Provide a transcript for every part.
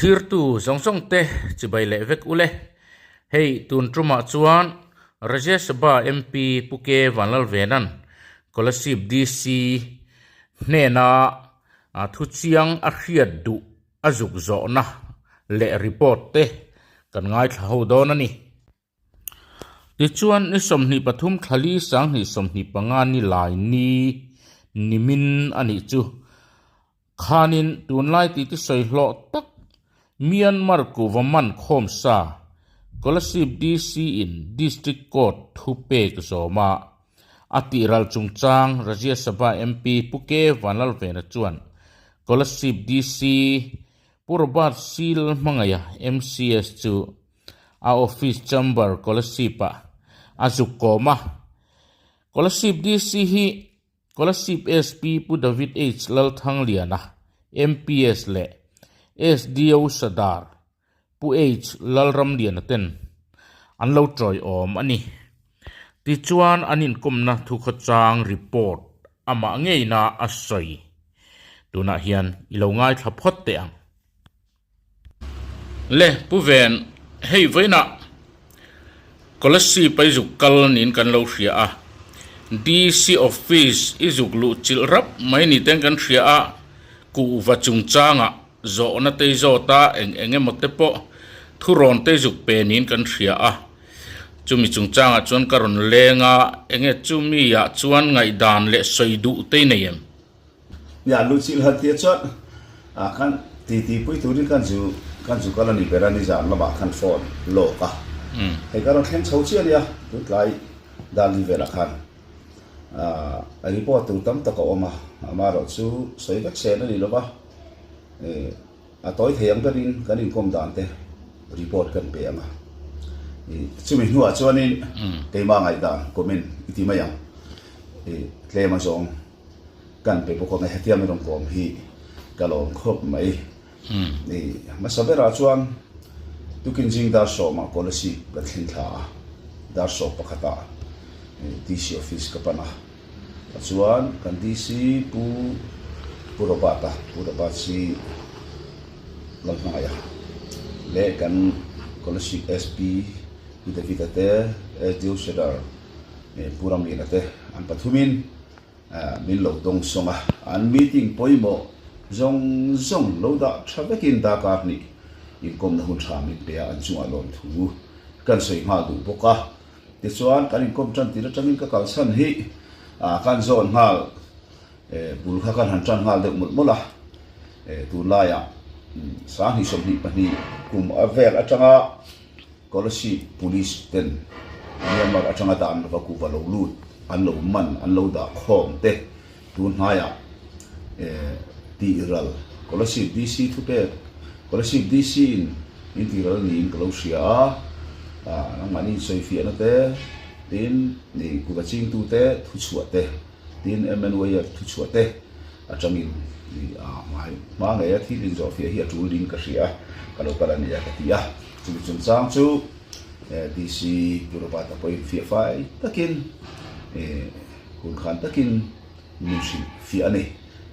Thlirtu zawng zawng te chibai leh vek ule. Hei tun tumah chuan Rajya Sabha MP Pu K Vanlalvena'n Kolasib DC hnena thuchiang a hriat duh a zuk zawhna leh report te kan ngaithla ho dawn a ni. Tichuan, ni 23 thlali 2025 ni lai ni nimin a nih chu. Khanin tunlai titi sawi hlawh tak Myanmar kuva man khawm sa Kolasib DC in District Court thu pek zawma a tihral chungchang Rajya Sabha MP Pu K Vanlalvena chuan Kolasib DC Pu Robert Sil hmangaiha MCS chu a office chamber Kolasib-ah a zuk kawm a. Kolasib DC hi Kolasib SP Pu David H Lalthangliana, MPS leh SDO Sadar Pu H Lalramliana ten an lo tawiawm a ni. Tichuan an inkawmna thukhawchang report amah ngeina a sawi. Tunah hian i lo ngaithla phawt teh ang. Le Pu Ven, hei vawiinah Kolasib a i zuk kal niin kan lo hria a, DC office i zuk luh chilh rap mai ni ten kan hria a, kuhva chungchangah zawhna te i zawt a, eng eng emaw te pawh thurawn te i zuk pe niin kan hria a, chumi chungchangah chuan ka rawn leng a, enge chumi ah chuan ngaihdan leh sawi duh te i nei em? Nia lu chilh han tia chuan ah khan titi pui turin kan zu kan zu kal a ni ber a nizan lamah khan phone lawk a hei ka rawn thleng chho chiah a nia tun tlai Dali velah khan ah report tur tam tak a awm a amaherawh chu sawi vek sen a ni lova eh a tawi thei ang berin kan inkawm dan te report kan pe ang a ih chumi hnuah chuanin keimah ngaihdan comment i ti mai ang ih tlem a zawng. Kan pe bawk ang e, hetia min rawn kawm hi ka lawm khawp mai. Ni hmasa berah chuan tukin zing dar sawmah Kolasib kan thleng thla a, dar sawm pakhatah DC office ka pan a, chuan kan DC Pu Pu Robert-a, Pu Robert si Lalhmangaih a leh kan Kolasib SP Pu David-a te, SDO Sadar Pu Ramliana te an pathumin min lo dawng sawng a, an meeting pawimawh zawng zawng lo dah tha vekin darkar hnih inkawmna hun tha min pe a, an chungah lawmthu kan sawi nghal duh bawk a. Tichuan kan inkawm tan tir atangin ka kalchhan hi kan zawn nghal bul kha kan han tan nghal deuh mawlh mawlh a, tunlaiah 2022 kum a vel atanga Kolasib Police ten Myanmar atanga dan lova kuhva lo lut an lo man an lo dah khawm te tun hnaiah tih ral Kolasib DC thupek Kolasib DC in min tih ral niin ka lo hria a, nangmahni insawifiahna te tin kuhva chingtu te thuchhuah te tin MNYF thuchhuah te atangin hmai hma ngei a thil inzawhfiah hi a tul ding ka hria a, ka lo kal a nia ka ti a. Chumi chungchang chu DC Pu Robert-a pawhin fiah fai takin hun khan takin min hrilh fiah a ni.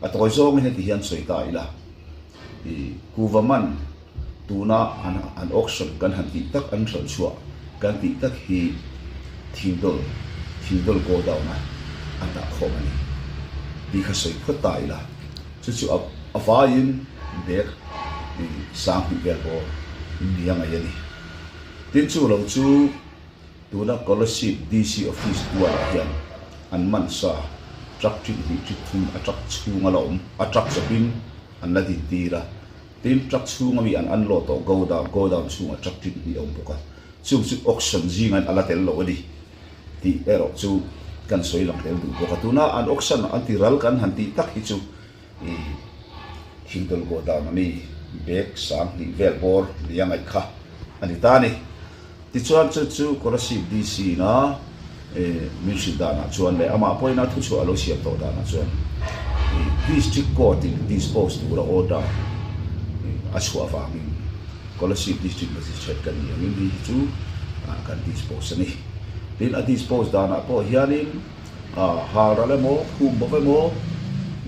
A tawi zawngin heti hian sawi ta ila, Kuva man tuna an auction kan han tih tak, an hralh chhuah kan tih tak hi thingdawl, thingdawl godown-a an dah khawm a ni tih kha sawi phawt ta ila. Chu chu a vaiin bag 2000 vel pawh ni a ngaih a ni. Tin chu lo chu tuna Kolasib DC office tualah hian an man sa truck ṭin hnih ṭit thum a truck chhung a la awm a truck chawpin an la din tir a. Tin truck chhung ami an unload tawh godown godown chhungah truck ṭin hnih a awm bawk a. Chung chu auction zingah a la tel lo a ni. Tih erawh chu kan sawi lang tel duh bawk a. Tuna an auction an ti ral kan han tih tak hi chu i thingdawl goh dan a mi bag 2000 vel bawr nia ngaih kha a ni ta a ni. Tichuan chu chu Kolasib DC ina min hrilh danah chuan leh amah pawhin a thuchhuah a lo siam tawh danah chuan i District Court in dispose tura order a chhuah avangin Kolasib District Magistrate ka ni angin hei hi chu kan dispose a ni. Tin, a dispose danah pawh hianin hal ral emaw, khum bawk emaw,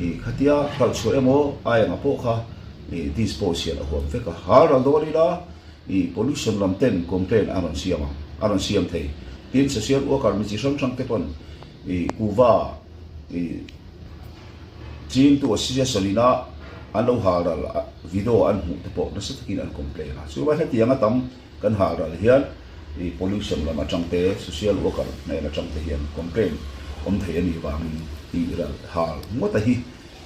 ih khatia hralh chhuah emaw ai anga pawh kha I dispose hian a huam vek a, hal ral dawn ila i pollution lam ten complaint a rawn siam ang, a rawn siam thei. Tin, social worker mi chi hrang hrang te pawn i kuva i chingtu association ina an lo hal ral video an hmuh te pawh nasa takin an complaint a. Chuvang hetiang a tam kan hal ral hian i pollution lam atang te, social worker hnen atang te hian complaint awm thei a nih vangin i ral hal ngawt a hi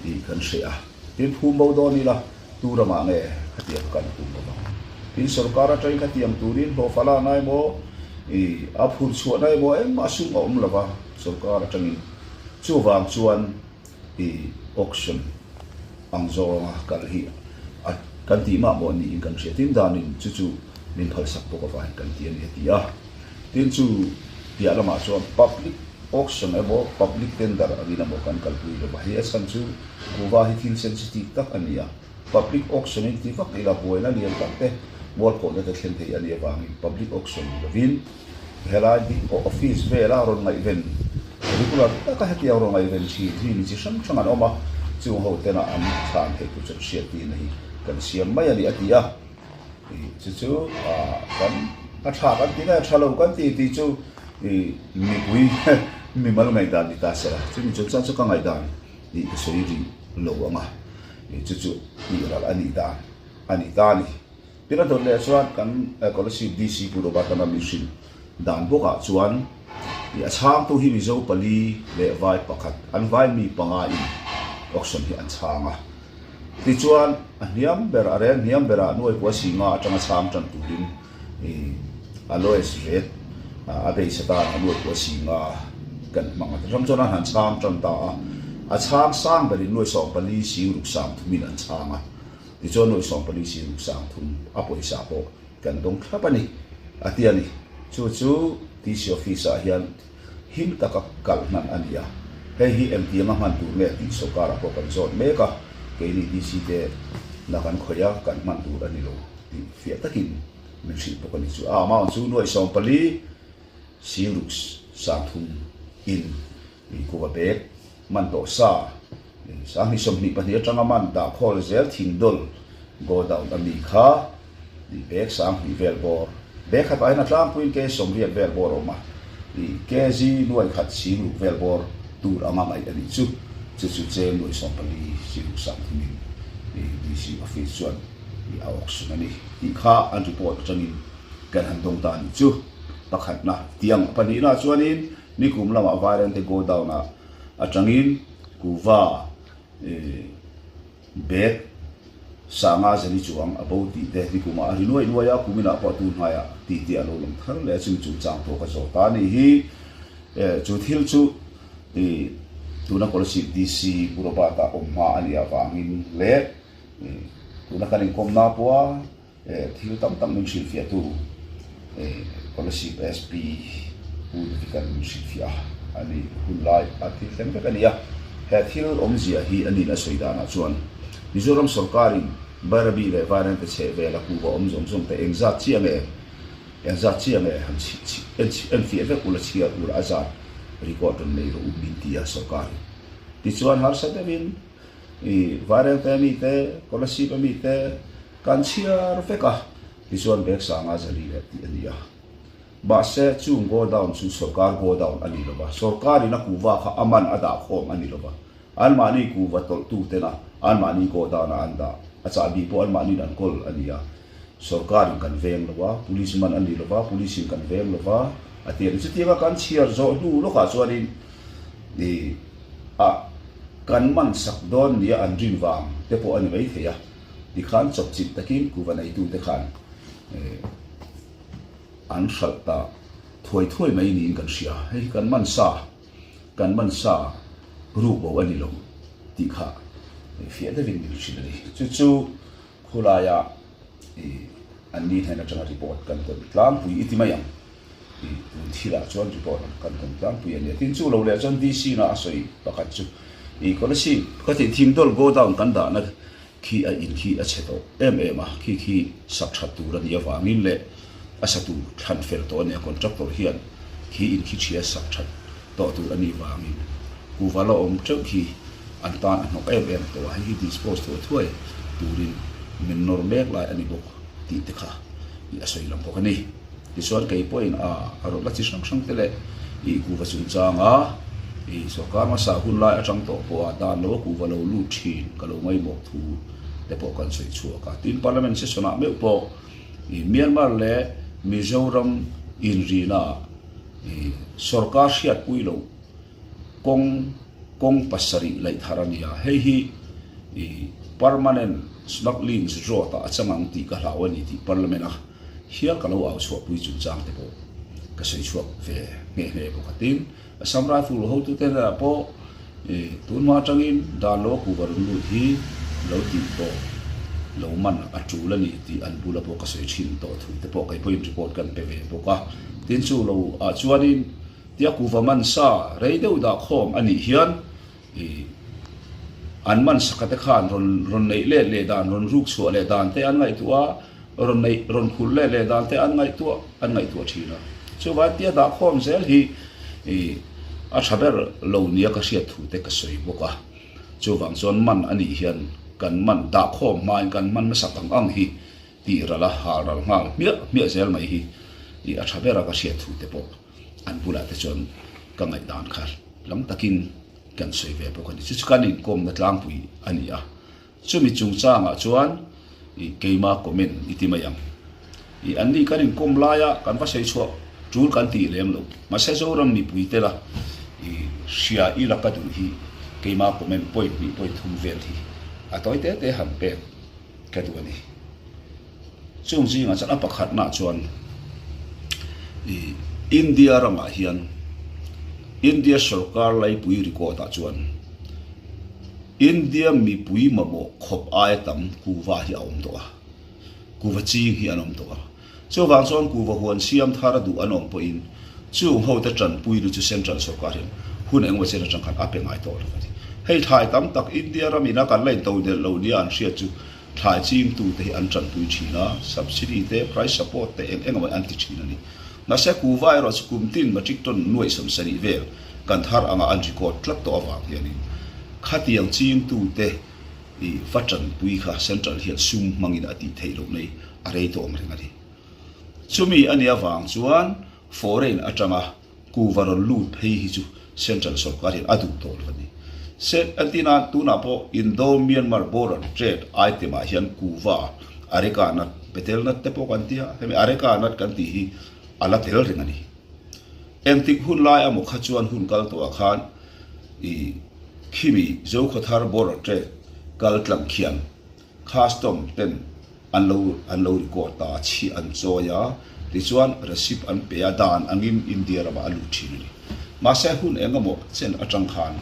tih kan hre a. Tin, phum bo dawn ila, tu ramah nge khatiang kan phum bo vang? Tin, sorkar atangin khatiang turin hlawhfa la ngai maw, i a phur chhuah nai maw, engmah sum a awm lova sorkar atangin. Chuvang chuan i auction ang zawnga kal hi a kan tih mah maw niin kan hria. Tin, danin chu chu min phalsak bawk avangin kan ti a ni a ti a. Tin, chu piah lamah chuan public. Auction emaw public tender angin emaw kan kalpui lo va, hei a chhan chu kuhva hi thil sensitive tak a ni a, public auction in ti vak ila buaina lian tak te mualkhawhna te thlen thei a nih avangin public auction ni lovin helai hi office vela rawn ngaihven regular taka hetiang rawn ngaihven thin hi mi chi hrang hrang an awm a, chung ho tena an thlan theih tur chu an hriat tina hi kan siam mai a ni a ti a. Chu chu kan a tha kan ti nge tha lo kan ti tih chu mipui mimal ngaihdan ni ta se la, chumi chungchang chu ka ngaihdan tih ka sawi rih lo ang a, chu chu tih ral a nih dan a ni ta a ni. Tin a dawt leh chuan kan Kolasib DC Pu Robert a mihring dan bawkah chuan a chhangtu hi Mizo pali leh vai pakhat an vai mi panga in auction hi an chhang a. Tichuan, a hniam ber, a rel hniam berah nuai pawh a si nga atanga chhang tan turin a lowest rate a base atan a nuai pawh a si nga kan hmang a. Tihrang chuan an han chhang tan ta a, a chhang sang berin nuai 14 sing ruk sang thumin an chhang a. Tichuan nuai 14 sing ruk sang thum a pawisa pawh kan dawng thlap a ni, a ti a ni. Chu chu DC office ah hian Him taka kalh hman a ni a, hei hi engtianga hman tur nge tih sawrkarah pawh kan zawt mek a, keini DC te na kan khawih a, kan hman tur a ni lo tih fiah takin min hrilh bawk a ni. Chu a amount chu nuaih 14 siruk 30 in kuva bag man tawh sa 2022 atanga man dah khawl zel thingdawl godown a mi kha i bag 2000 vel bawr bag khat aiin a tlangpuiin kg 80 vel bawr a awm a, i kg 100 60 vel bawr tur anga ngaih a nih chu, chu chu cheng nuaih 14 siruk 30 in i DC office chuan i a auction a ni tih kha an report atangin kan han dawng ta a nih chu. Pakhatna tiang pahnihna chuanin nikum lamah Vairengte godown ah atangin kuva bag sanga zali chuang a bo tih te nikumah a ri nuaih nuaih a, kuminah pawh tun hnaiah tih te a lo lang thar leh a, chumi chungchang pawh ka zawt a ni hi. Chu thil chu tuna Kolasib DC Pu Robert-a awm hma a nih avangin leh tuna kan inkawmna pawha Thil tam tak min hrilhfiahtu Kolasib SP Pu Davidan min hrilhfiah a ni hun lai a thil thleng vek a ni a. He thil awmzia hi a nin a sawi danah chuan Mizoram sawrkarin Bairabi leh Vairengte chheh vela kuhva awm zawng zawng te engzat chiah nge engzat chiah nge han enfiah vek ula chhiar ula a zat record rawn nei rawh u min ti a sawrkarin. Tichuan harsa deuhin Vairengte a mi te Kolasib a mi te Kan chhiar vek a, tichuan bag sanga zali leh tih a ni a. Mahse, chung godown chu sorkar godown a ni lo va, sorkarin a kuhva kha a man a dah khawm a ni lo va, anmahni kuhva tawlhtu tena anmahni godown-a an dah, a chahbi pawh anmahniin an kawl a ni a. Sorkarin kan veng lo va, police man a ni lo va, police-in kan veng lo va, a ti a ni. Chutianga kan chhiar zawh hnu lawkah chuanin i a kan man sak dawn nia an rin vang te pawh a ni maithei a. Tikhan chawpchilh takin kuva neitute khan an hralh ta thuai thuai mai niin kan hria. Hei hi kan man sa, kan man sa ruk bo a ni lo tih kha fiah deuhin min hrilh a ni. Chu chu khulaia an ni hnen atanga report kan tawn tlangpui i ti mai ang. I tun thilah chuan report kan tawn tlangpui a nia. Tin chu lo leh chuan DC na a sawi pakhat chu i Kolasib ka tih thingdawl godown kan dahna khi a in khi a chhe tawh em em a, khi khi sak that tur a nih avangin leh a satu thlan fel tawh a nia, contractor hian khi in khi ṭhia sak that tawh tur a nih vangin kuhva la awm teuh khi an tan a hnawk em em tawh a, hei hi dispose thuai thuai turin min nawr mek lai a ni bawk tih te kha i a sawi lang bawk a ni. Tichuan kei pawhin a rawtna chi hrang hrang te leh i kuhva chungchanga i sorkar hmasa hun lai atang tawh pawha dan lo a kuhva lo lut thin ka lo ngaimawh thu te pawh kan sawi chhuak a. Tin Parliament session ah meuh pawh i Myanmar leh Mizoram inrina i sorkar hriatpui loh kawng kawng pasarih laih thar a ni a, hei hi i permanent smuggling road ah a chang ang tih ka hlau a ni tih Parliament a hial ka lo au chhuahpui chungchang te pawh ka sawi chhuak ve nghe nghe bawk a. Tin, Assam Rifle hotute hnenah pawh i tunhma atangin dan lo a kuhva rawn lut hi lo tih tawh lo man a tul a ni tih an bula pawh ka sawi thin tawh thu te pawh kei pawhin report kan pe ve bawk a. Tin, chu lo ah chuanin tia kuhva man sa rei deuh dah khawm a nih hian i an man saka te khan rawn rawn neih let leh dan rawn ruk chhuah leh dan te an ngaihtuah a, rawn neih rawn khulh let leh dan te an ngaihtuah an ngaihtuah thin a. Chuvang tia dah khawm zel hi i a tha ber lo nia ka hriat thu te ka sawi bawk a. Chuvang chuan man a nih hian kan man dah khawm hmain kan man hmasak ang ang hi tih ral a hal ral nghal hmiah hmiah zel mai hi i a tha ber a ka hriat thu te pawh an bulah te chuan ka ngaihdan kha lam takin kan sawi ve bawk a ni. Chu chu kan inkawmna tlangpui a ni a. Chumi chungchangah chuan i keima comment i ti mai ang. I anni kan inkawm laia kan va sawi chhuah tul kan tih lem lo. Mahse Zoram mipui tela i hria i laka duh hi keima comment point hnih point thum vel hi a tawi te te han pek ka duh a ni. Chung zingah chuan a pakhatnaah chuan ih India ramah hian India sorkar laipui record ah chuan India mipui mamawh khawp aia tam kuhva hi a awm tawh a, kuhva ching hi an awm tawh a. Chuvang chuan kuhva huan siam thar duh an awm pawhin chung hote tanpuina chu central sorkar hian hun engemaw chen atang khan a pe ngai tawh lo a ni. Hei thlai tam tak India ram ina kan la intodelh lo nia an hriat chu Thlai chingtute hi an tanpui thin a, subsidy te, price support te eng eng emaw an ti thin a ni. Mahse kuhva erawh chu kum tin metric ton nuaih sawmsarih vel kan thar anga an record tlat tawh avang hianin khatiang chingtute i va tanpui kha central hian sum hmangin a tih theih loh mai a rei tawh ang reng a ni. Chumi a nih avang chuan foreign atanga Kuhva rawn lut phei hi chu Central sorkar hian a duh tawh lo a ni. Se entina tunah pawh Indo-Myanmar border trade item ah hian kuhva areca nut, betel nut te pawh kan ti a, hemi areca nut kan tih hi a la tel reng a ni. Engtik hun lai amaw kha chuan hun kal tawhah khan i khimi Zokhawthar border trade kal tlang khian Custom ten an lo an lo record ta a, chhiah an chawi a, tichuan receipt an pe a, dan angin India ramah a lut thin a ni. Mahse hun eng emaw chen atang khan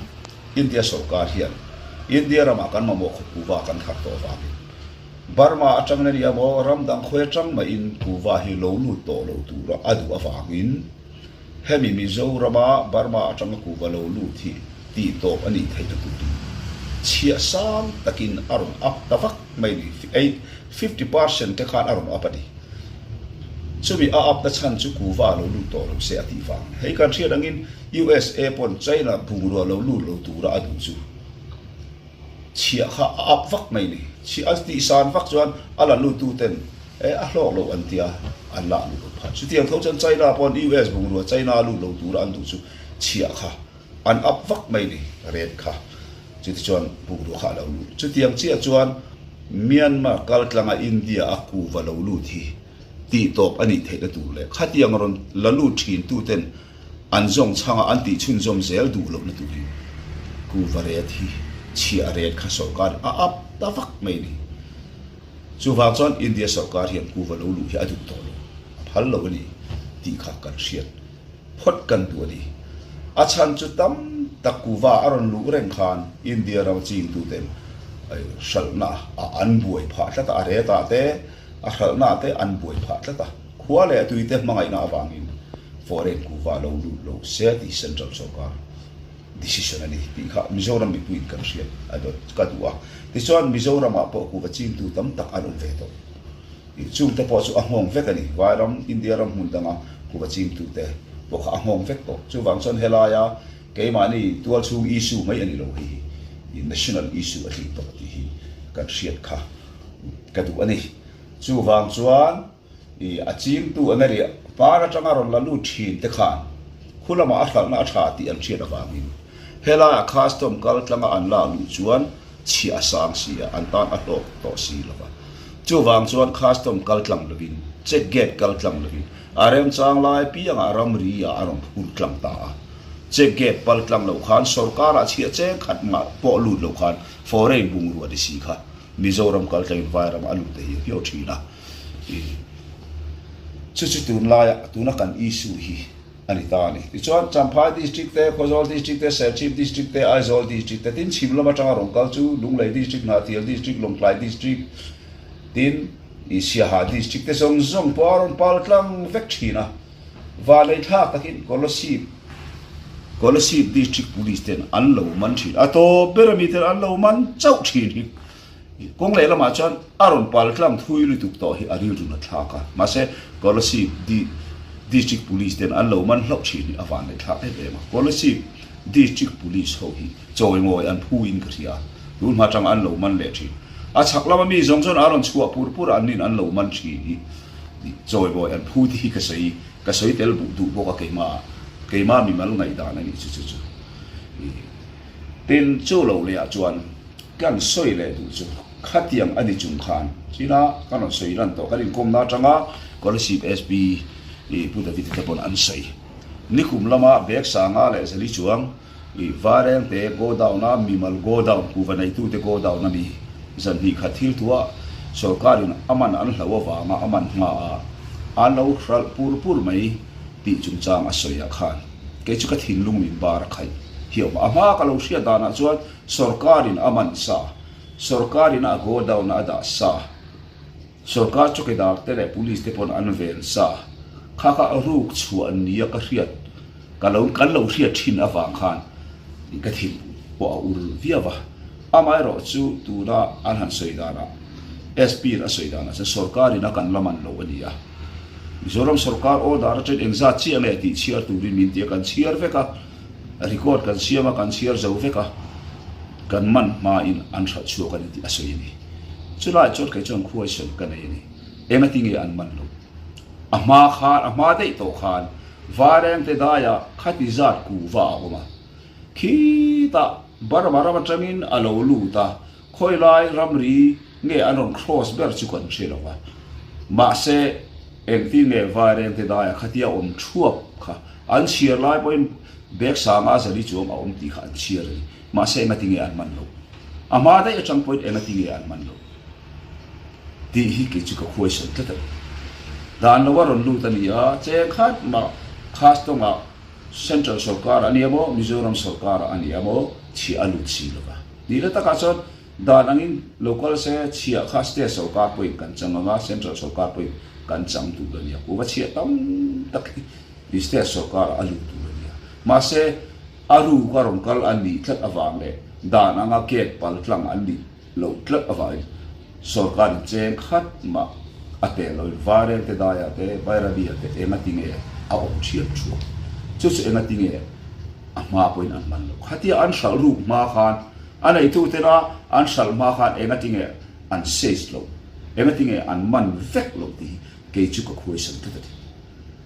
India sorkar hian India ramah kan mamawh khawp kuhva kan thar tawh avangin Burma atangin a ni emaw ram dang khawi atang mahin kuhva hi lo lut tawh lo tura a duh avangin Hemi Mizorama Burma atanga kuhva lo lut hi tih tawp a nih theih na tur chhiah sang takin a rawn up ta vak mai ni. Eight 50% te khan a rawn up a ni. Chumi a up na chhan chu kuhva a lo lut tawh lo se a tih vang. Hei kan hriat angin USA pawn China bungrua lo lut lo tura a duh chu chhiah kha a up vak mai ni. Chhiah a tih san vak chuan a la lut tu ten e a hlawk lo an tia an lah lut lo phah. Chutiang tho chuan China pawn US bungrua China lut lo tura an duh chu chhiah kha an up vak mai ni rate kha. Chuti chuan bungrua kha a lo lut. Chutiang chiah chuan Myanmar kal tlanga India a kuva lo lut hi tih tawp a nih theihna tur leh khatiang rawn la lut thin tu ten An zawng chhanga an tih chhunzawm zel duh lohna turin kuhva ret hi chhiah ret kha sorkar a up ta vak mai a ni. Chuvang chuan India sorkar hian kuhva lo luh hi a duh tawh lo, a phal lo a ni tih kha kan hriat phawt kan duh a ni. A chhan chu tam tak kuhva a rawn luh reng khan India ram chingtuten hralhna ah an buai phah tlat a, a retah te a hralhna te an buai phah tlat a. Khua leh tuite hmangaihna avangin foreign kuhva lo lut lo se tih central sorkar decision a ni tih kha Mizoram mipuiin kan hriat a dawt ka duh a. Tichuan Mizoramah pawh kuhva chingtu tam tak an awm ve tawh. Ih chungte pawh chu a nghawng vek a ni. Vairam, India ram hmun danga kuhva chingtute pawh kha a nghawng vek tawh. Chuvang chuan helaia keimahni tualchhung issue mai a ni lo hei hi national issue a tling tawh tih hi kan hriat kha. ka duh a ni. Chuvang chuan i a chingtu an riah par atanga rawn la lut thin te khan khu lamah a hralhna a tha tih an hriat avangin helaiah custom kal tlanga an lak luh chuan chhiah a sang si a, an tan a hlawk tawh si lo va. Chuvang chuan custom kal tlang lovin, check gate kal tlang lovin a remchang lai piangah ramri ah a rawn phur tlang ta a. Check gate pal tlang loh khan sorkarah chhiah cheng khat mah pawh lut lo khan foreign bungrua ni si kha Mizoram kal tlangin vairam a lut ta hiau hiau thin a. Chu chu tunlaia tuna kan issue hi a ni ta a ni. Tichuan Champhai District te, Khawzawl District te, Serchhip District te, Aizawl District te tin chhim lam atanga rawn kal chu Lunglei District, Hnahthial District, Lawngtlai District tin Siaha District te zawng zawng pawh a rawn pal tlang vek thin a. Vanlei thlak takin Kolasib Kolasib District Police ten an lo man thin. A tawp ber ami ten an lo man chauh thin hi kawng leh lamah chuan a rawn pal tlang thui lutuk tawh hi a rilru na thlak a. Mahse Kolasib District Police ten an lo man hlauh thin hi a vanlei thlak em em a. Kolasib District Police ho hi chawi ngawi an phu in ka hria. Tun hma tang an lo man leh thin. A chhak lama mi zawng chuan a rawn chhuah pur pur a an nin an lo man thin hi. Chawibawi an phu te hi ka sawi ka sawi tel buh duh bawk a keimah keimah mimal ngaihdan a nih chu chu chu tin chu lo leh ah chuan kan sawi leh duh chu khatiang a ni chung khan china kan rawn sawi lan tawh kan inkawmna atanga Kolasib SP Pu David te pawn an sawi nikum lama bag sanga leh zali chuang I vareng te godown a mimal godown kuhva neitu te godown a mi zan hnih khat thil thuah sorkar in a man an hlo avanga a man hma a an lo hralh pur pur mai tih chungchang a sawi ah khan kei chu ka thinlung min bar a khaih hi a awm a. A hma ka lo hriat dan ah chuan sorkar in a man sa, sorkar in a godown a dah sa, Sorkar chawkidar te leh police te pawn an ven sa kha kha ruk chhuah nia ka hriat ka lo kan lo hriat thin avang khan ka thin pawh a ur viau a. Amaherawh chu tuna an han sawi danah SP in a sawi danah chuan sorkar in a kan la man lo a ni a. Mizoram sorkar order atangin engzat chiah nge tih chhiar turin min ti a, kan chhiar vek a, record kan siam a, kan chhiar zo vek a, kan man hmain an hralh chhuak a ni tih a sawi a ni. Chulai chuan kei chuan question ka nei a ni. Engati nge an man loh? A hma khan, a hma daih tawh khan Vairengte daiah khati zat kuhva a awm a. Khitah Burma ram atangin a lo lut a, khawilai ramri nge an rawn cross ber chu kan hre lo va. Mahse, engtin nge Vairengte daiah khatia awm thuap kha an chhiar lai pawhin bag sanga zali chuang a awm tih kha an chhiar a ni. Mahse engati nge an man loh? A hma daih atang pawhin engati nge an man loh? Tih hi kei chu ka khuaisawn tlat a ni. Dan lo a rawn lut a ni a, cheng khat mah khas tawngah Central sorkar a ni emaw, Mizoram sorkar a ni emaw chhiah a lut si lo va. Tih la takah chuan dan angin lo kal se chhiah kha State sorkar pawhin kan chang ang a, Central sorkar pawhin kan chang tur a ni a. Kuhva chhiah tam tak hi State sorkar ah a lut tur a ni a. Mahse, A ruk a rawn kal an nih tlat avang leh dan anga gate pal tlang an nih loh tlat avangin sorkarin cheng khat mah a tel loin Vairengte daiah te Bairabi-ah te engati nge a awm thiam thuak? Chu chu engati nge a hma pawhin an man loh? Khatia an hralh ruk hma khan a neitutena an hralh hma khan engati nge an seize loh? Engati nge an man vek loh tih hi kei chu ka khuaisan tlat a ni.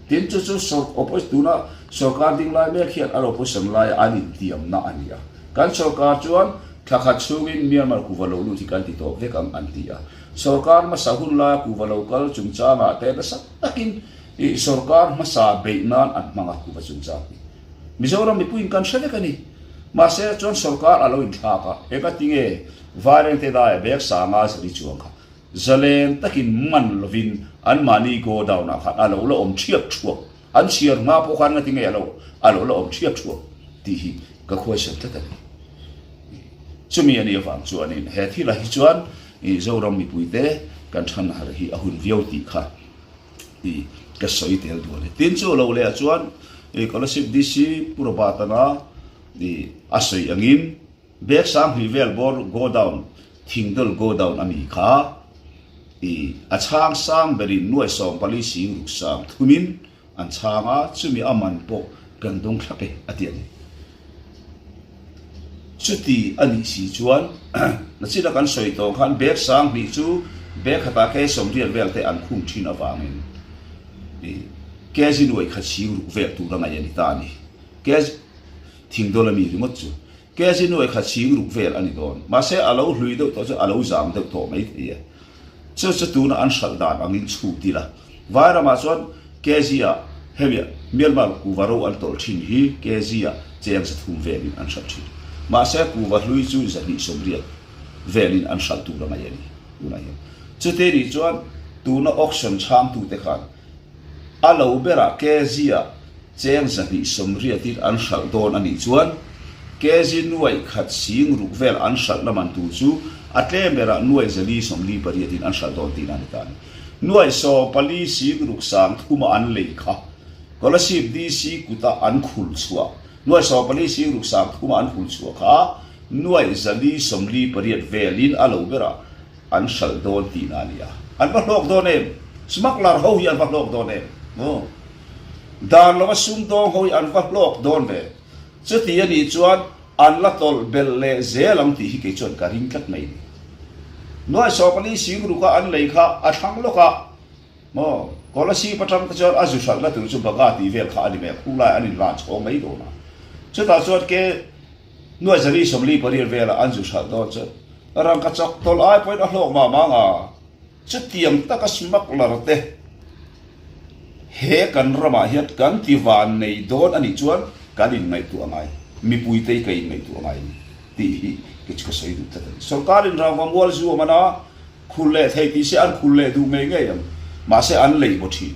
Tin, chu chu opposition tuna sorkar ding lai mek hian an opposition laia an intiamna a ni a. Kan sorkar chuan thla khat chhungin Myanmar kuhva lo lut hi kan ti tawp vek ang an ti a. Sorkar hmasa hun laia kuhva lo kal chungchangah te nasa takin ih sorkar hmasa beih nan an hmang a kuhva chungchang hi. Mizoram mipuiin kan hre vek a ni. Mahse, chuan sorkar a lo inthlak a, engatinge Vairengte daia bag sanga zali chuang kha Zalen takin man lovin anmahni godown ah khan a lo la awm thiap thuap, an chhiar hma pawh khan ngati nge a lo a lo la awm thiap thuap tih hi ka khuaisan tlat a ni. Chumi a nih avang chuanin he thil ah hi chuan i Zoram mipuite kan than har hi a hun viau tih kha i ka sawi tel duh a ni. Tin chu lo leh ah chuan i Kolasib DC Pu Robert-ana i a sawi angin, Bag sanghnih vel bawr godown, thingdawl godown a mi kha i a chhang sang berin nuai 14 sing ruk sang thumin an chhang a, chumi a man pawh kan dawng thlap e a ti a ni. Chuti a nih si chuan nachina kan sawi tawh khan bag sanghnih chu Bag khatah kg 80 vel te an khung thin avangin kg nuai khat sing ruk vel tur a ngaih a ni ta a ni. Kg thingdawl a mi ringawt chu kg nuai khat sing ruk vel a ni dawn. Mahse a lo hlui deuh tawh chu a lo zam deuh tawh mai thei e. Chu chu tuna an hralh dan angin chhut ila. Vairamah chuan kg ah hemi Myanmar kuva ro an tawlh thin hi kg ah cheng 300 velin an hralh thin. Mahse kuva hlui chu 280 velin an hralh tur a ngaih a ni tunah hian. Chute nih chuan tuna auction chhangtute khan a lo berah kg ah cheng 280 in an hralh dawn a nih chuan kg nuaih khat sing ruk vel an hralhna man tur chu a tlem berah nuaih 448 in an hralh dawn tihna a ni ta a ni. Nuaih 14 sing ruk sang thuma an lei kha Kolasib DC kuta an khul chhuah nuaih 14 sing ruk sang thuma an khul chhuah kha nuaih 448 velin a lo berah an hralh dawn tihna a ni a. An va hlawk dawn em? Smuggler ho hi an va hlawk dawn em? Maw? Dan lova sumdawng ho hi an va hlawk dawn ve. Chuti a nih chuan an la tawlh belh leh zel ang tih hi kei chuan ka ring tlat mai a ni. Nuaih 14 sing ruka an lei kha a thlang lawk a, maw? Kolasib atang te chuan a zu hralhna tur chu Baga tih vel kha a ni mai a, khulai an inlan chhawng mai dawn a. Chutah chuan ke Nuaih 448 velah an zu hralh dawn chu rangka chawk tawlh ai pawhin a hlawk mah mah ang a, chutiang taka smuggler te he kan ramah hian kan ti van nei dawn a nih chuan kan inngaihtuah a ngai, mipuite hi ka inngaihtuah a ngai a ni tih hi kei chu ka sawi duh tlat a ni. Sorkarin rangva mual zu a man a, khul leh thei tih se an khul leh duh ngei ngei ang, mahse an lei baw thin.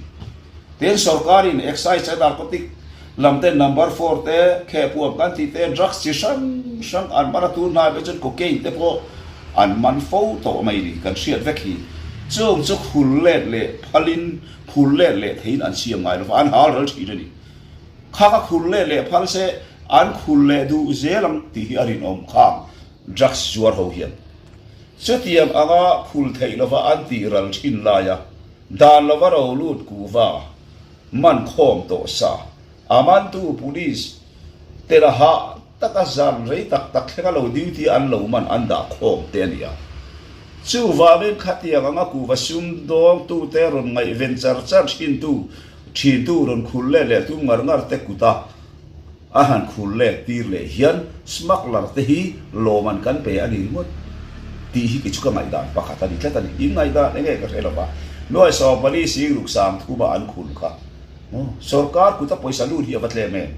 Tin, sorkarin excise a narcotic lam te, number four te, khehpuam kan tih te, drugs chi hrang hrang an man a, tun hnai pawh chuan cocaine te pawh an man fo tawh mai ni, kan hriat vek hi. Chung chu khul let leh phalin, khul let leh theiin an siam ngai lova, an hal ral thin a ni. Kha ka khul let leh phal se an khul leh duh zel ang tih hi a rinawm khang drugs zuar ho hian. Chutiang anga khul theih lova an tih ral thin laia Dan lova ro lut kuhva man khawm tawh sa, a mantu police te la hah taka zan rei tak tak thlenga lo duty an lo man an dah khawm te a ni a. Chuvangin khatiang anga kuhva sum dawngtu te rawn ngaihven char char thintu thintu rawn khul let leh tum ngar ngar te kuta A han khul lek tir leh hian smuggler te hi lawm an kan pe a ni ringawt tih hi kei chu ka ngaihdan pakhat a ni tlat a ni. In ngaihdan eng nge ka hre lo va, nuai 14 sing ruk sang thuma an khul kha sorkar kuta pawisa lut hi a va tlem em?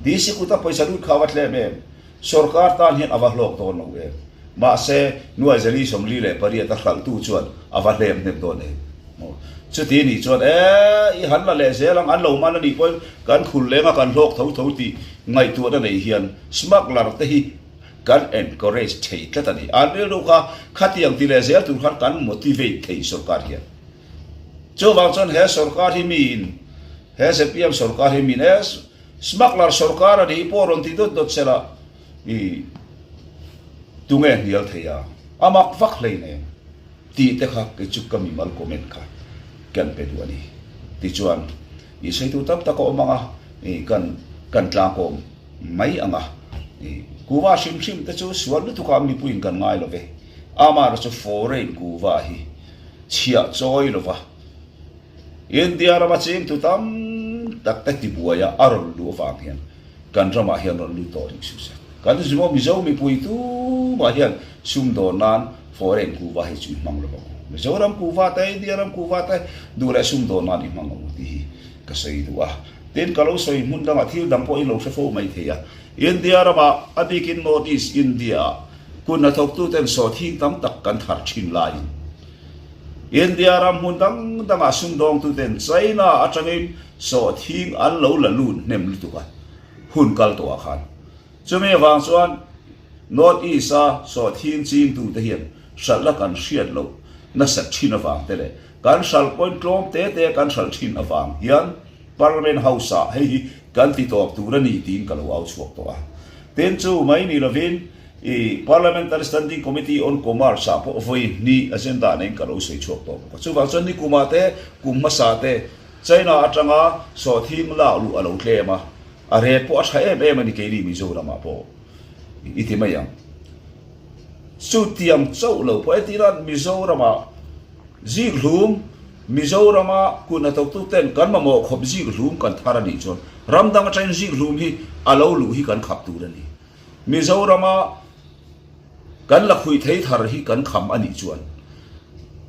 DC kuta pawisa lut kha a va tlem em? Sorkar tan hian a va hlawk dawn lo em? Mahse, nuai 448 a hralhtu chuan a va hlem hnem dawn em? Maw? Chuti nih chuan, E, i han la leh zel ang, an lo man a nih pawhin kan khul leng a, kan hlawk tho tho tih ngaihtuahna nei hian smuggler te hi kan encourage thei tlat a ni. An rilru kha khatiang ti leh zel tur khan kan motivate thei sorkar hian. Chuvang chuan he sorkar hi miin, he zpm sorkar hi miin, E, Smuggler sorkar a nih pawh rawn ti dawt dawt sela i tunge hnial thei a, a mak vak hleinem tih te kha kei chu ka mimal comment kha kan pe duh a ni. Tichuan i sawitu tam tak a awm ang a, i kan kan tlangkawm mai ang a, i kuva hrim hrim te chu sual lutuk a mipuiin kan ngai lo ve, amaherawhchu foreign kuva hi chhiah chawi lova, India rama chingtu tam tak te tibuaia a rawn luh avang hian kan ramah hian rawn lut tawh rih suh se. Kan Zimo Mizo mipui tumah hian sumdawn nan foreign kuhva hi chu i hmang lo ang u. Mizoram kuhva te, India ram kuhva te duh leh sumdawn nan i hmang ang u tih hi ka sawi duh a. Tin, ka lo sawi hmun dangah thil dang pawh i lo hre fo mai thei a. India ramah, a bikin North East India-ah kut hnathawktuten sawhthing tam tak kan thar thin laiin, India ram hmun dang dangah sumdawngtuten China atangin sawhthing an lo la lut hnem lutuk a, hun kal tawhah khan. Chumi avang chuan North East-a sawhthing chingtute hian hralhna kan hriat loh nasat thin avang te leh kan hralh point tlawm te te kan hralh thin avang hian Parliament House-ah hei hi kan ti tawp tur a ni tiin ka lo au chhuak tawh a. Tin chu mai ni lovin I Parliamentary Standing Committee on Commerce ah pawh vawi hnih agenda neiin ka lo sawi chhuak tawh bawk a. Chuvang chuan nikumah te, kum hmasa te China atanga sawhthing lak luh a lo tlem a, a rate pawh a tha em em a ni keini Mizoramah pawh i ti mai ang. Chutiang chauh lo pawh entirah Mizoramah. Zikhlum, Mizorama kut hnathawktuten kan mamawh khawp zikhlum kan thar a nih chuan ram dang atangin zikhlum hi a lo luh hi kan khap tur a ni. Mizorama kan la khuih thei thar hi kan kham a nih chuan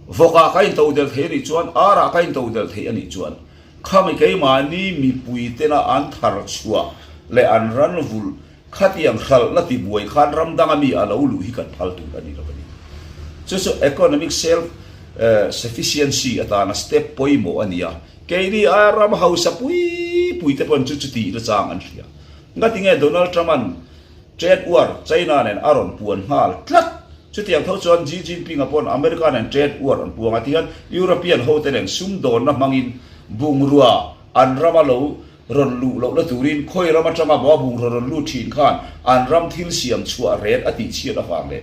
vawkah ka intodelh thei a nih chuan, arah ka intodelh thei a nih chuan khami keimahni mipui tena an thar chhuah leh an ran vulh Khatiang hralhna tibuai khan ram danga mi a lo luh hi kan phal tur a ni lo a ni. Chu chu economic self sufficiency atana step pawimawh a ni a, keini aia ram hausa pui pui te pawn chu chuti nachang an hria. Ngatinge Donald Trump-a'n trade war China nen a rawn puan nghal tlat? Chutiang tho chuan Xi Jinping-a pawn America nen trade war an puang a ti hian European hote nen sumdawnna hmangin bungrua an rama lo Rawn luh lohna turin khawi ram atanga maw bungraw rawn lut thin khan an ram thil siam chhuah ret a tih chhiat avang leh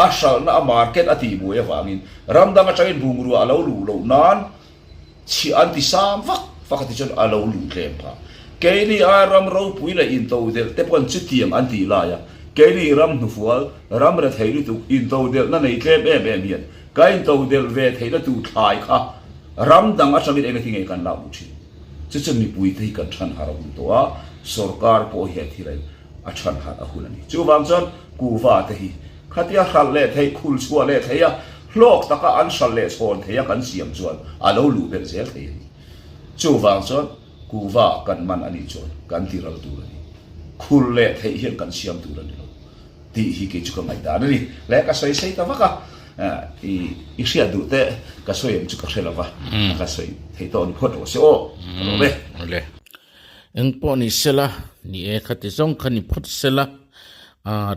a hralhna a market a tih buai avangin ram dang atangin bungrua a lo luh loh nan chhiah an ti sang vak vak a ti chuan a lo luh tlem phah. Keini ai ram ropui leh intodelh te pawn chutiang an tih lai a, keini ram hnufual, ram rethei lutuk intodelhna nei tlem em em hian ka intodelh ve theihna tur thlai kha ram dang atangin engati nge kan lak luh thin? Chu chu mipuite hi kan than harh a hun tawh a, sorkar pawh hian thil a than harh a hun a ni. Chuvang chuan kuhva te hi khatia hralh leh theih, khul chhuah leh theih a, hlawk taka an hralh leh chhawn theih a kan siam chuan a lo luh belh zel thei a ni. Chuvang chuan kuhva kan man a nih chuan kan ti ral tur a ni. Khul leh theih hian kan siam tur a ni lo. Tih hi kei chu ka ngaihdan a ni. Le ka sawi sei ta vak a, i i hriat duh te ka sawi ang chu ka hre lo va, ka sawi thei tawh ni phawt rawh se aw, ka lawm e. Awle. Eng pawh ni sela, ni e khati zawng kha ni phawt sela,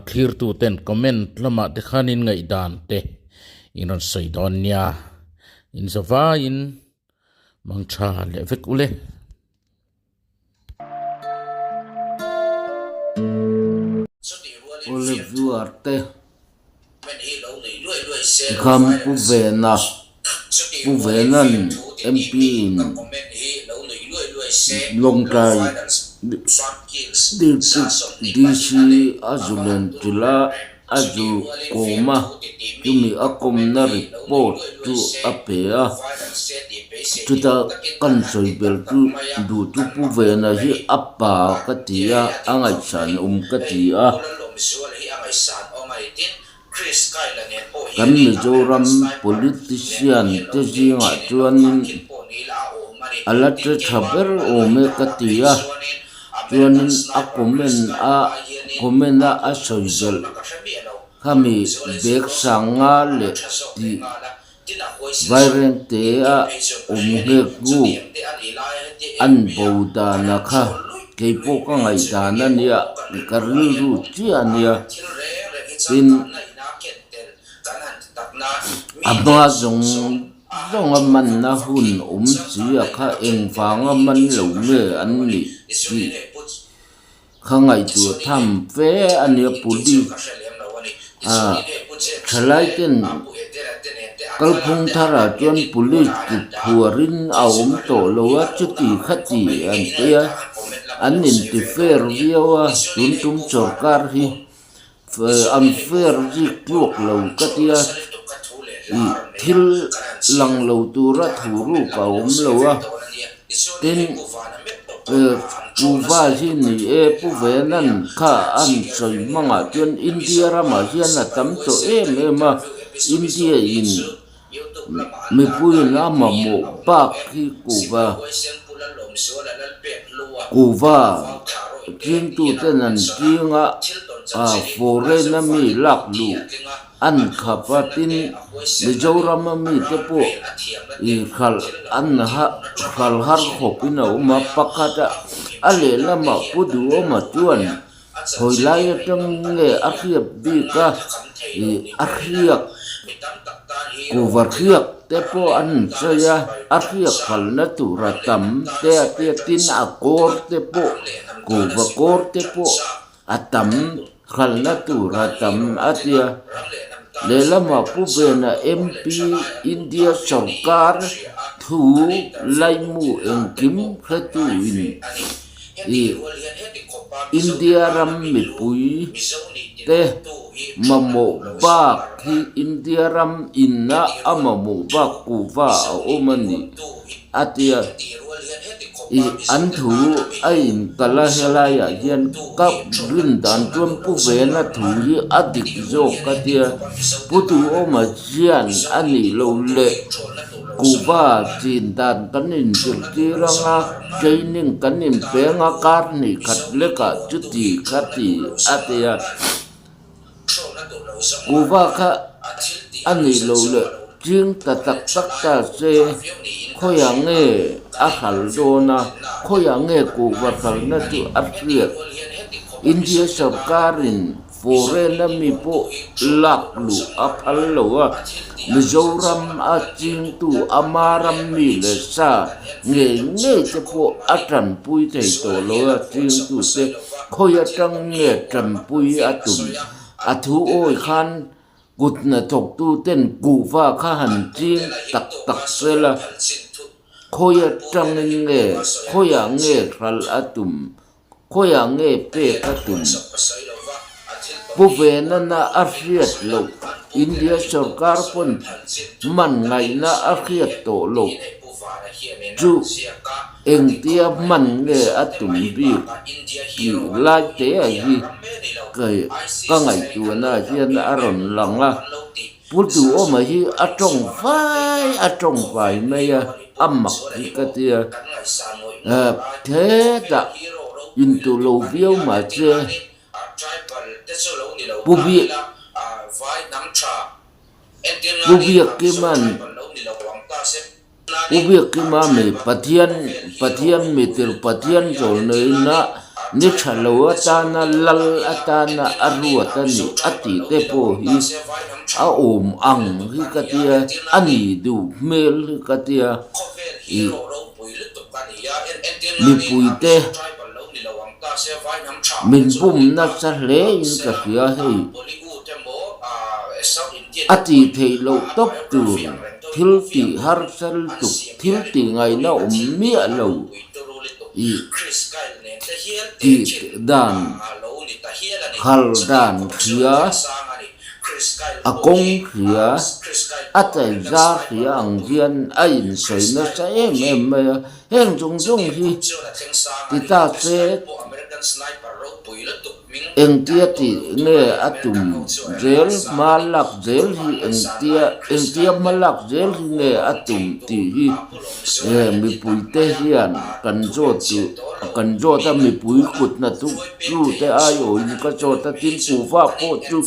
thlirtu ten comment lamah te khan in ngaihdan te in rawn sawi dawn nia, in zavaiin mangtha leh vek ule. Oliver te Kham Pu Vena Pu Vena'n MP in Lawngtlai District DC a zu len ṭilh a. A zu kawm a, chumi a kawmna report chu a pe a. Chuta kan sawi ber chu duh chu Pu Vena hi a pa ka ti a, a ngaihsan awm ka ti a. Kan Mizoram politician te zingah chuanin a la che tha ber awm e ka ti a. Chuanin a comment a comment a a sawi belh khami bag sanga leh tih vairengte a awm nghek ruk an bo dana kha keipawh ka ngaihdan a nia ka rilru chiah a nia tin a hma zawng. Zawnga manna hun awm chi a kha engvanga man lo nge an nih tih kha ngaihtuah tham fe a nia police ah thalai ten kalphung tharah chuan police kut phuarin a awm tawh lo a chuti kha ti an ti a an inti fair viau a tun tum sorkar hi. An fair zik tluak lo ka tia ih thil lang lo tura thu ruk a awm lo a tin kuhva hi ni e Pu Venan kha an sawi hmangah chuan India ramah hian a tam tawh em em a India in Mipuiin a mamawh bak hi kuhva kuhva chingtuten an ching a, foreign a mi lak luh an khap a tin Mizoram a mite pawh ih hralh an hralh har khawpin a awm a pakhat a a lehlamah Pu Duhawma chuan Hawi lai atang nge a hriat bik a, ih a hriak kuhva hriak te pawh an sawi a, a hriak phalna tur a tam te a tia tin a kawr te pawh kuhva kawr te pawh a tam phalna tur a tam a tia. Lehlamah Pu Vena MP India sawrkar thu laimu engkim hretu in. Ih India ram mipui te mamawh bak hi India ram inna a mamawh bak kuhva a awm a ni a tia. Ih an thu a inkalh a helaiah hian ka rin dan chuan pu vena thu hi a dik zawk a tia pu duhawma hian a nih loh leh kuhva chin dan kan inzirtir anga training kan inpeng a kar hnih khat lekah chuti kha ti a tia. Kuhva kha a nih loh leh ching ta tak tak ta se khawiah nge a hral dawn a, khawiah nge kuhva hralna chu a hriat. India sorkarin foreign a mi pawh lak luh a phal lo a, Mizoram a chingtu ama ram mi leh sa ngei ngei te pawh a tanpui thei tawh lo a chingtute. Khawi atang nge tanpui a tum? A thu awi khan kut hnathawktu ten kuhva kha han ching tak tak sel a, khawi atangin nge, khawiah nge hralh a tum, khawiah nge pek a tum? Pu Venana a hriat loh, India sorkar pawn man ngaihna a hriat tawh loh chu. Engtia hman nge a tum bik tih lai te hi ka ngaihtuahna hian a rawn lang a, Pu Duhawma hi a tawng vai a tawng vai mai a, a mak hi ka tia. Hetah intu lo viau mahse Pu Biak Pu Biakkima'n Pu Biakkima mi Pathian Pathian mitir Pathian zawlneina ni tha lo atana lal atana a ruat a nih a tih te pawh hi a awm ang hi ka tia a ni duh hmel hi ka tia ih mipuite min bum nasa hle in ka hria hei. A tih theih loh tawp tur thil tih harsa lutuk thil tih ngaihna awm miah lo ih tih dan hal dan hria a kawng hria a chaiza hria ang hian a insawi nasa em em mai a. Heng zawng zawng hi ti ta se engtia tih nge a tum zel hma lak zel hi engtia engtia hma lak zel hi nge a tum tih hi mipuite hian kan zawt duh kan zawt a mipui kut hnathawk tu te aiawhin ka zawt a tin kuhva pawh chu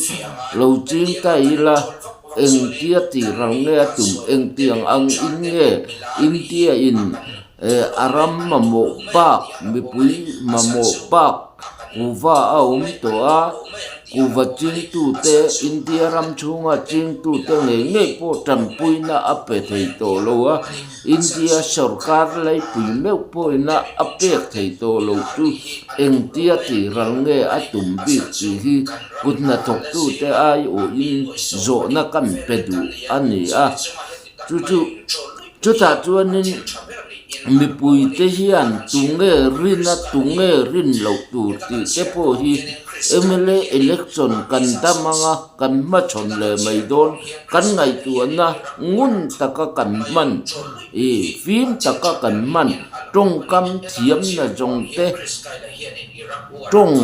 lo ching ta ila. Engtia tih ral nge a tum? Engtiang ang in nge India in a ram mamawh bak, mipui mamawh bak kuhva a awm tawh a, kuhva chingtute India ram chhunga chingtute ngei ngei pawh tanpuina a pe thei tawh lo a, India sorkar laipui meuh pawhina a pek thei tawh lo chu engtia tih ral nge a tum bik tih hi Kut hnathawktute aiawhin zawhna kan pe duh a ni a, chu chu chutah chuanin mipuite hian tunge rin a tunge rin loh tur tih te pawh hi mla election kan dam anga kan hmachhawn leh mai dawn, kan ngaihtuahna ngun taka kan hman ih fim taka kan hman tawngkam thiamna zawng te. Tawng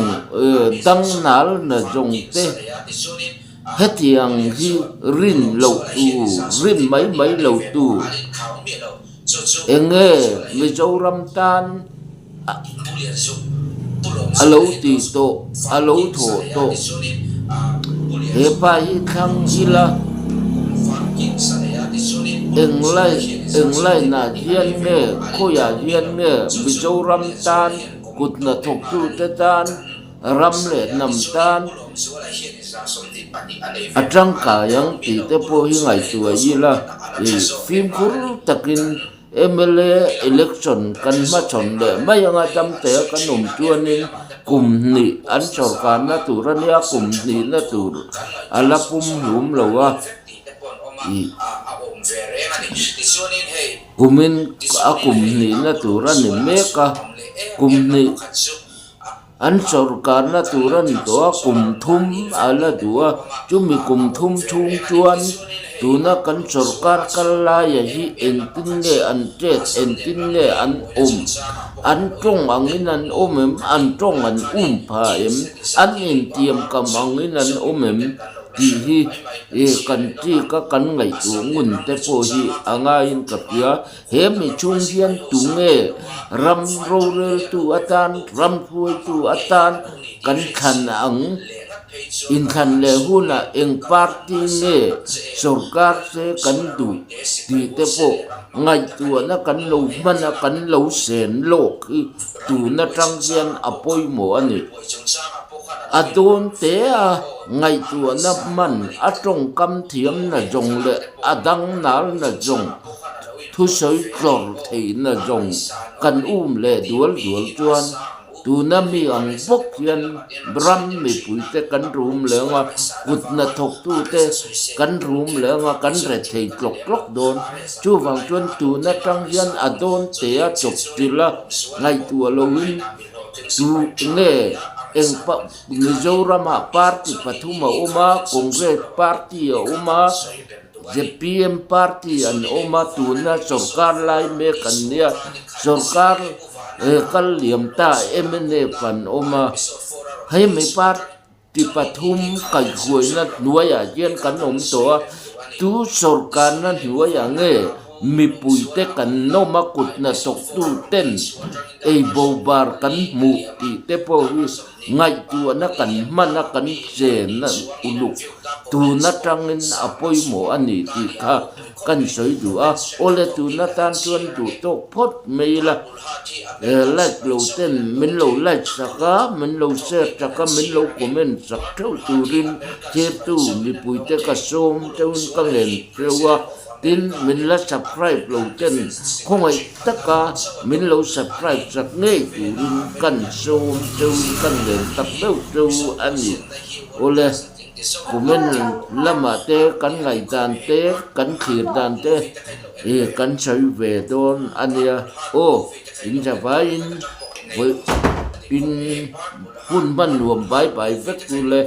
dang nal na zawng te hetiang hi rin loh tur, rin mai mai lo tur. Enge Mizoram tan a lo ti tawh, a lo thawh tawh. He pa hi thlang ila englai englainah hian nge khawiah hian nge Mizoram tan Kut hnathawktute tan, ram leh hnam tan a tangkai ang tih te pawh hi ngaihtuah ila ih fimkhur takin mla election kan hmachhawn leh mai anga damte a kan awm chuanin kum hnih an sorkarna tur a nia kum hnihna tur a la pum hlum lo a ih. Kumin a kum hnihna tur a ni mek a, kum hnih. An sawrkarna tur a ni tawh a, kum thum a la duh a, chumi kum thum chhung chuan tuna kan sawrkar kal laia hi engtin nge an chet, engtin nge an awm, an tawng angin an awm em, an tawng an um pha em, an intiam kam angin an awm em tih hi kan chik a kan ngaihtuah ngun te pawh hi a ngaiin ka hria. He mi chhung hian tunge ram roreltu atan, ram hruaitu atan kan thlan ang? Inthlan leh hunah eng party nge sorkar se kan duh tih te pawh ngaihtuahna kan lo hman a, kan lo sen lawk hi tun atang hian a pawimawh a ni. A dawn te a ngaihtuahna hman a tawngkam thiamna zawng leh a dangnalna zawng Thusawi tlawr theihna zawng kan um leh dual dual chuan tuna mi ang bawk hian ram mipuite kan rum leng a, kut hnathawktute kan rum leng a, kan re thei tlawk tlawk dawn. Chuvang chuan tun atang hian a dawn te a chawp chilh a, ngaihtuah loin tu nge eng Mizoramah party pathum a awm a, Congress party a awm a, Zpm party an awm a, tuna sorkar lai mek an nia, sorkar kal liam ta mnf an awm a, hemi party pathum kaihhuaina hnuaiah hian kan awm tawh a, tu sorkarna hnuaiah nge mipuite kan nawm a kut hnathawktu ten ei bo bar kan hmuh tih te pawh hi Ngaihtuahna kan hman a kan chen a uluk tun atangin a pawimawh a ni tih kha kan sawi duh a, awle tun atan chuan duh tawk phawt mai ila, like lo ten min lo like sak a, min lo share sak a, min lo comment sak theuh turin thirtu mipuite ka sawm teuhin ka ngen theuh a. Tin, min la subscribe lo ten khawngaih taka min lo subscribe chak ngei turin kan sawm cheu in kan len tak deuh cheu a ni. Awle, comment lamah te kan ngaihdan te, kan thlir dan te kan sawi ve dawn a nia. Aw, in zavaiin vawi in hun hman nuam bai bai vek chu le.